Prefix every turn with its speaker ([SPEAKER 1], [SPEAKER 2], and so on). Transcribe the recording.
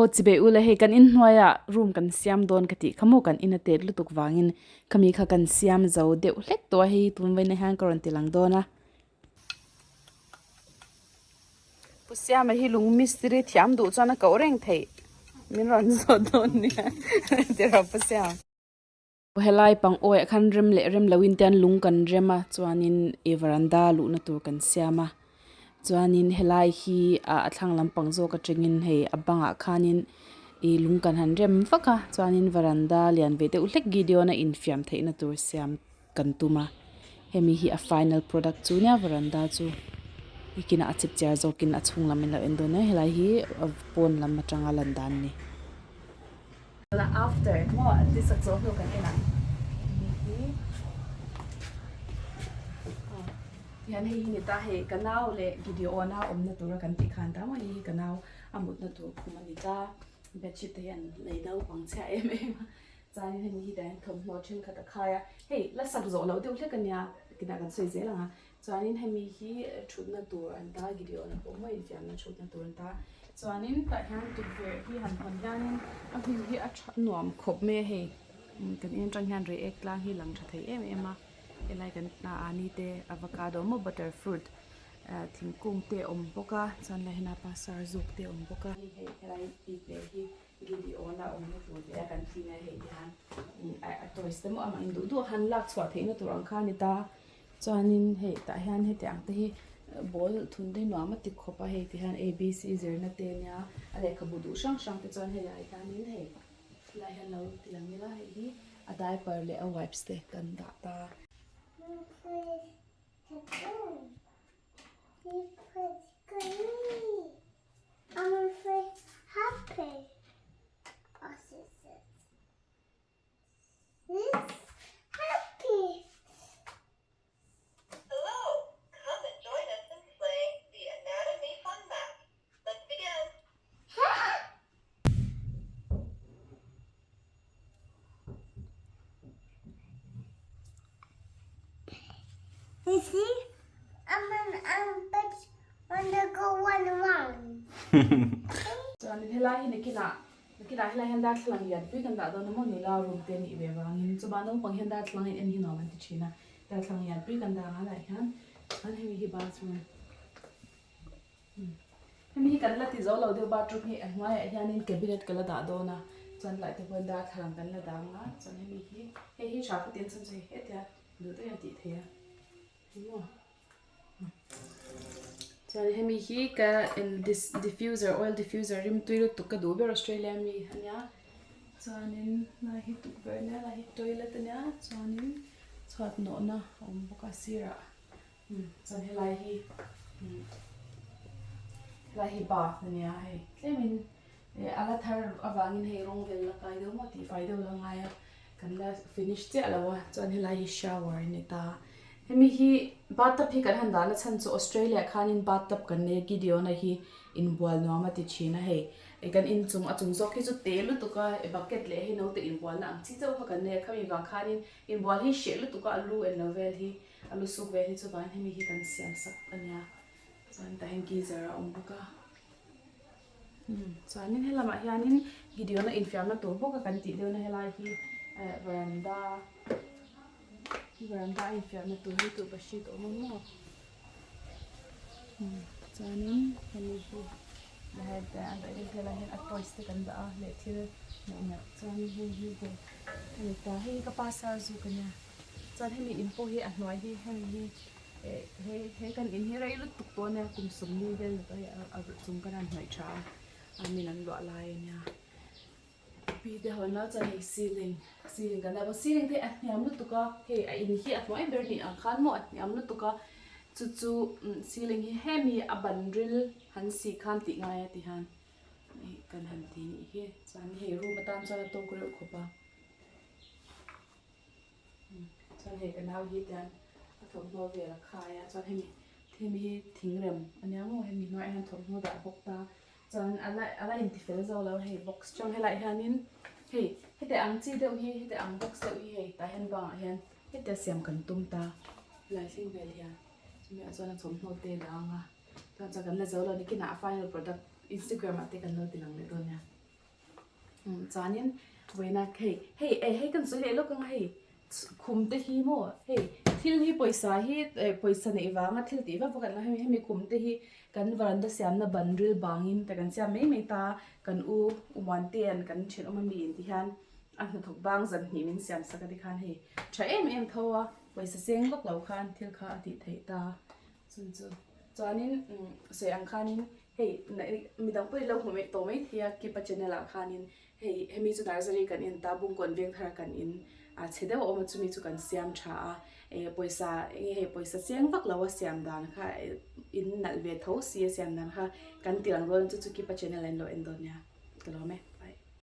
[SPEAKER 1] Aw chibei ula hei kan inhnuaiah room kan siam dawn ka tih kha maw kan in a tet lutuk vangin khami kha kan siam zo deuh hlek tawh a hei tun vawiin ah hian ka rawn ti lang dawn a. Pu Siama hi lung mistiri thiam duh chuan a koh reng theih min rawn zawt dawn nia ti rawh Pu Siam. Helai pang awiah khan rem leh rem loin te hian lung kan rem a chuanin ih varanda luhna tur kan siam a chuanin helai hi ah a thlang lampang zawk atangin hei a bangah khanin ih lung kan han rem vak a chuanin varanda lian ve deuh hlek gideon a infiam theihna tur siam kan tum a hemi hi a final product chu nia varanda chu nikinah a chip chiar zawkin a chhung lam in lo en dawn nia helai hi pawn lam atanga lan dan a ni. After maw an ti sak zawh hnu kan en ang hemi hi tihian hei hi ni ta hei ka nau leh Gideon-a awmna tura kan tih khan ta maw hei hi ka nau a mutna tur khum a ni ta bedsheet te hi an lei naupang chhia em em a chuanin hemi hi tihian thawmhnaw thenkhat a khai a hei la sak zawh loh deuh hlek a nia kinah kan sawi zel ang a. Chuanin hemi hi thutna tur an ta Gideon-a pawh maw infiamna thutna tur an ta. Chuanin tah hian tukverh hi han hawn hianin a view hi a tha nuam khawp mai a hei kan in atang hian reiek tlang hi lang tha thei em em a helai kan a ni te avocado maw butter fruit thingkung te a awm bawk a chuan lai hian a pasar zuk te a awm bawk a. Hei helai pipe hi Gideon-a awmna tur te a kan tih a hei hian a toys te maw amah in duh duh a han lak chhuah theihna tur ang kha a ni ta. Chuanin hei tah hian heti ang te hi ball thun te nuam a ti khawp a hei ti hian a b c zirna te ania a lehkhabu duh hrang hrang te chuan hei ah hianin hei helai hian lo ti lang ila hei hi a diaper leh a wipes te kan dah ta. Chuanin helai hi nakinah Nakinah helai hian darthlalang lian pui kan dah dawn a maw nula room te a nih ve vangin chubah naupang hian darthlalang in en hi nuam an ti thin a darthlalang lian pui kan dah ang a lai hian chuan hemi hi bathroom hemi hi kan la ti zo lo deuh bathroom hi a hnuaiah hianin cabinet ka la dah dawn a chuan lai te pawhin darthlalang kan la dah ang a chuan hemi hi hei hi tha khatin chhan chu hei hetia duh deuhin a tih theih a ni maw. Chuan hemi hi ka diffuser oil diffuser rim tui lutuk ka duh ber Australia mi ania chuanin lai hi tukverh ania lai hi toilet ania chuanin chhuat nawhna a awm bawk a sirah chuan helai hi helai hi bath ania hei tlemin eh a la thar avangin hei rawng vel la kai deuh maw tih fai deuh la ngai a kan la finish chiah lo a chuan helai hi shower a ni ta. Hemi hi bathtub hi kan han dahna chhan chu Australia ah khanin bathtub kan nei a Gideon-a hi inbual nuam a ti thin a hei eh kan inchung a chung zawk hi chu te lutuk a eh bucket leh hei naute inbualna ang chi chauh kha kan nei a khami vang khanin inbual hi hreh lutuk a a lu en lo vel hi a lu suk vel hi chuvangin hemi hi kan siam sak a nia chuan tah hian geyser a awm bawk a umm chuanin helamah hianin Gideon-a infiamna tur bawk a kan tih deuhna helai hi eh veranda. Veranda a infiahna tur hi tawlhpahrit a awm a maw chuanin hemi hi helai hian a toys te kan dah a leh thil neuh neuh chuanin hei hi hei a ni ta hei hi ka pa sar zuk a nia chuan hemi in pawh hi a hnuai hi hemi hi eh he he kan in hi rei lutuk tawh a nia kum 40 vel ni tawh a hei a chung kan han hnawih tha a a min an luah lai a nia. Pi te ho na chuan hei ceiling ceiling kan dah bawk ceiling te hi a hniam lutuk a hei a in hi a hnuai ber ni ang khan maw a hniam lutuk a chu chu ceiling hi hemi a ban ril han si khan tih ngai a ti hian ih kan han ti nih hi chuan hei room atan chuan a tawk reuh khawp a chuan hei ka nau hi tian a thawmhnaw vel a khai a chuan hemi hemi hi thingrem ania maw hemi hnuaiah hian thawmhnaw dah bawk ta. Chuan a la a la inti fel zo lo hei box chang helaiah hianin hei heti ang chi deuh hi heti ang box deuh hi hei tah hian bangah hian hetia siam kan tum ta helai thleng vel hian chumi ah chuan a thawmhnaw te a dang a chuan chuan kan la zo lo nikinah a final product instagram ah te kan lo ti lang leh dawn nia. Chuanin vawiina hei hei eh hei kan sawi leh lawk ang a hei khum te hi maw hei thil hi pawisa hi eh pawisa neih vanga thil tih vak vak an la hemi hemi khum te hi kan varanda siamna ban ril bangin te kan siam mai mai ta a kan u Umuantea'n kan thenawm ami in ti hian a hnathawk bang zan hnih min siam sak a tikhan hei tha em em tho a pawisa seng vak lo khan thil kha a tih theih ta chun chu chuanin sawi ang khanin hei midang pawhin lo hmu mai tawh mai thei a Kipa channel ah khanin Hei hemi chu nursery kan en ta Bungkawn veng thar kan in a chhe deuh a awm a chumi chu kan siam tha a eh pawisa enge hei pawisa cheng vak lo a siam dan kha in nalh ve tho si a siam dan kha kan tirang rual chu chu Kipa channel an lo en dawn nia ka lawm e.